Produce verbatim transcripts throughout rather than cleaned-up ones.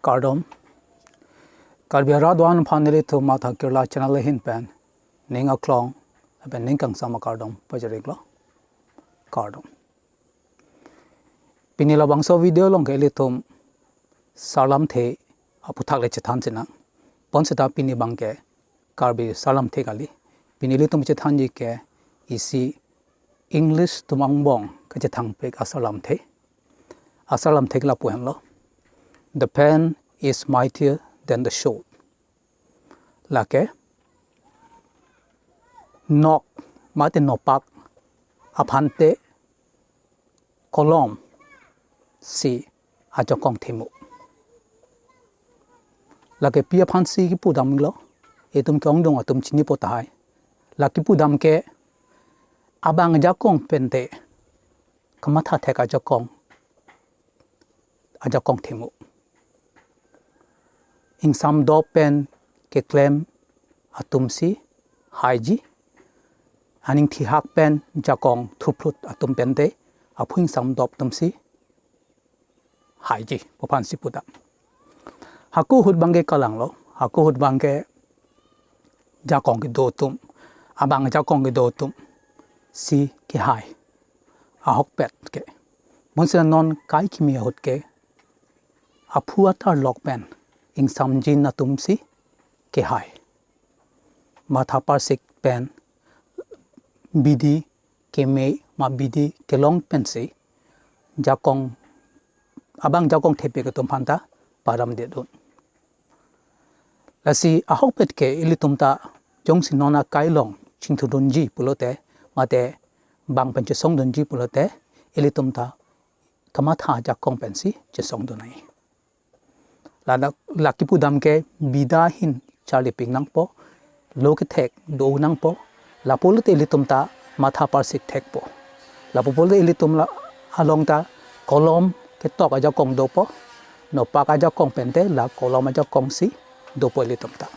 Kardom. Karbi arat do-an aphan nelitum Matha Kerala channel ahin pen ning aklong lapen ning kangsam akardom pajir-iklo. Kardom. Pini labangso video along ke ilitum sarlamthe aphuthak le chethan sinang. Bonseta pini abang ke Karbi sarlamthe kali. Pini ilitum chethanji ke isi English atum angbong kachethangpik asarlamthe. Asarlamthe ke lapu henlo: The pen is mightier than the sword. Lake nok mate nopak aphante kolom si ajakong themu. Lake pi aphansi kipudamlo, itum ke-ongdung atum chinipo tahai. La kipudam ke abang ajakong pente kamatha thek ajakong, ajakong themu. Ingsamdop pen keklem atumsi haiji. Aning thihak pen jakong thuplut atum pente aphu ingsamdop atumsi haiji pu aphansi pudam. Hako ahut abang ke kalanglo, hako ahut abang ke jakong kedo atum, abang jakong kedo atumsi kehai ahokpet ke. Bonseta non kai kimi ahut ke aphu atarlok pen ingsamjin atumsi kehai. Matha parsik pen bidi keme ma bidi kelong pensi jakong, abang jakong thepik atum aphanta padamdedun. Lasi ahokpet ke ilitum ta jongsi non akai along chingthurdunji pulote mate bang pen chesongdunji pulote ilitum ta kamatha ajakong pensi chesongdun ai. La, la kipudam ke bida ahin charlipik nangpo, lo kethek do nangpo, lapulote ilitum ta matha parsik thekpo. Lapu pulote ilitum la along ta kolom ketok ajakong dopo, nopak ajakong pente la kolom ajakongsi dopo ilitum ta.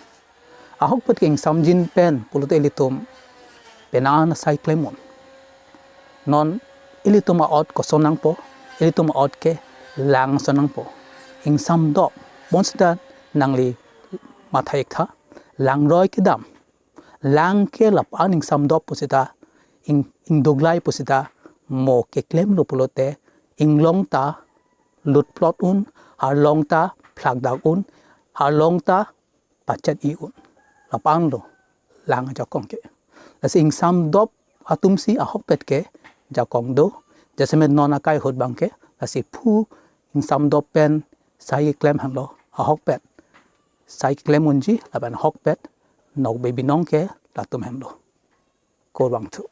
Ahokpet ke ingsamjin pen pulote ilitum penang asai klemnon. Non ilitum a-ot koson nangpo, ilitum a-ot ke lang ason nangpo. Ingsamdop, bonseta nangli matha-iktha, langroi kedam. Lang ke lapu-an ingsamdop pusita, ing, ingduklai pusita, mo keklemlo pulote, inglong ta lutplot un, arlong ta phlakdak un, arlong ta pachet-i un. Lapu-anlo lang ajakong ke. Lasi ingsamdop atumsi ahokpet ke jakong do, jasemet non akai ahut abang ke, lasi phu ingsamdop pen sai keklem henlo ahokpet. Sai keklem unji lapen ahokpet nokbe binong ke latum henlo. Kurvangthu.